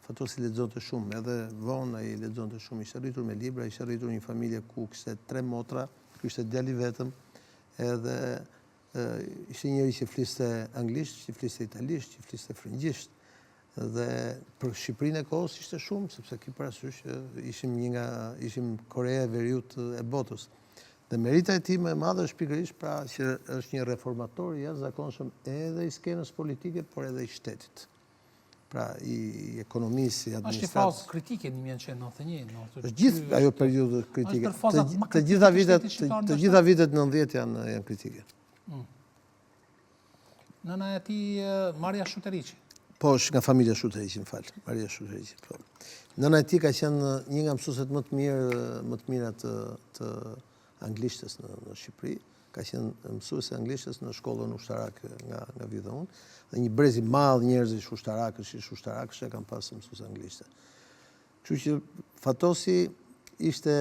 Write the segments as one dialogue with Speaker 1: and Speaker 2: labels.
Speaker 1: Fatosi lexonte shumë, edhe vonë ai lexonte shumë, ishte rritur me libra, ishte rritur në një familje ku kishte tre motra, ky ishte djali i vetëm, edhe ishte njeri që fliste anglisht, që fliste italisht, që fliste frëngjisht. Dhe për Shqipërinë e kohës ishte shumë, sepse ki parasysh që ishim një nga ishim Koreja e Veriut e botës. Dhe merita e tij më e madhe është pikërisht pra që është një reformator i jashtëzakonshëm edhe i skenës politike, por edhe i shtetit. Pra i ekonomisë, i
Speaker 2: administratës. Është një fazë kritike 1991,
Speaker 1: 92. Është gjithë ajo periudhë kritike. Të gjitha vitet, të gjitha vitet 90 janë janë kritike.
Speaker 2: Nëna e tij Maria Shuteriqi.
Speaker 1: Po, është nga familja Shuteriqi, më fal. Maria Shuteriqi, po. Nëna e tij ka qenë një nga mësueset më të mirë, më të mira të të anglishtes në në Shqipëri. Ka qenë mësuese anglishtes në shkollën ushtarake nga nga vij dhe unë. Dhe një brez i madh njerëzish ushtarakësh, ish ushtarakësh e kanë pasur mësuese anglishte. Kështu që Fatosi ishte,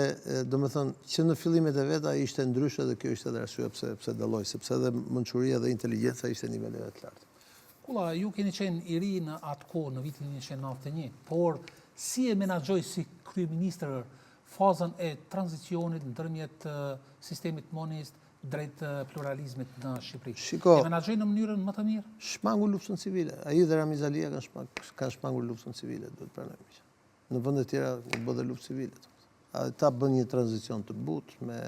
Speaker 1: domethënë, që në fillimet e veta ishte ndryshe dhe kjo ishte edhe arsyeja pse pse dalloi, sepse edhe mençuria dhe inteligjenca ishte niveleve të larta.
Speaker 2: Kulla, ju keni qenë i ri në atë kohë, në vitin 1991, por si e menaxhoi si kryeministër fazën e tranzicionit ndërmjet sistemit monist drejt pluralizmit në Shqipëri?
Speaker 1: Shiko,
Speaker 2: e menaxhoi në mënyrën më të mirë?
Speaker 1: Shmangu luftën civile. Ai dhe Ramiz Alia kanë shmang, kanë shmangur luftën civile, duhet pranojmë. Në vende të tjera u bë dhe luftë civile. Ata bënë një tranzicion të butë me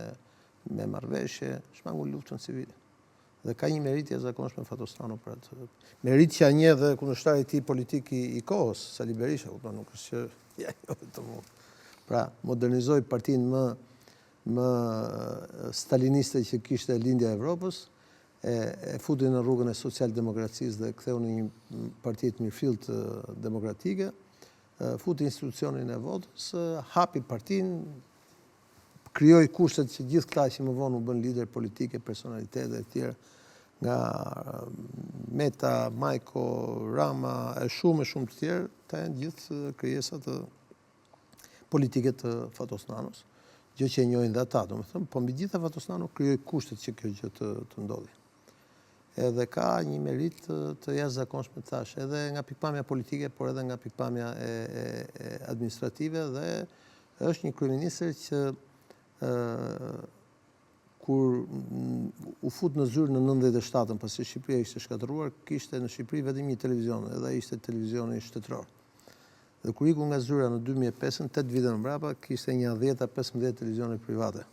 Speaker 1: me marrëveshje, shmangu luftën civile. Dhe ka një meritë të jashtëzakonshme Fatos Nano për atë. Meritë që ia njeh dhe kundërshtari i tij politik i, i kohës, Sali Berisha, kupton, nuk është që ja jo vetëm unë. Pra, modernizoi partinë më më staliniste që kishte lindja e Evropës, e, e futi në rrugën e socialdemokracisë dhe ktheu në një parti të mirëfilltë demokratike, futi institucionin e votës, hapi partinë, krijoi kushtet që gjithë këta që më vonë u bënë liderë politikë, personalitete e tjerë, nga Meta, Majko, Rama e shumë e shumë të tjerë, të janë gjithë krijesa të politike të Fatos Nanos, gjë që e njohin dhe ata, domethënë, po mbi gjitha Fatos Nano krijoi kushtet që kjo gjë të, të ndodhi. Edhe ka një meritë të, të jashtëzakonshme të thashë, edhe nga pikëpamja politike, por edhe nga pikëpamja e, e, e administrative dhe është një kryeministër që ë kur u fut në zyrë në 97-ën, pasi Shqipëria ishte shkatërruar, kishte në Shqipëri vetëm një televizion, edhe ishte televizioni shtetëror. Dhe kur iku nga zyra në 2005-ën, 8 vite më mbrapa, kishte një 10 a 15 televizione private,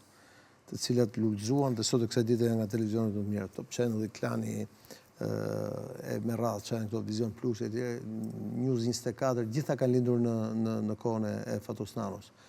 Speaker 1: të cilat lulëzuan dhe sot e kësaj dite janë nga televizionet më të mira, Top Channel, Klani, e me radhë që janë këto Vizion Plus e tjere, News 24, gjitha kanë lindur në, në, në kohën e Fatos Nanos.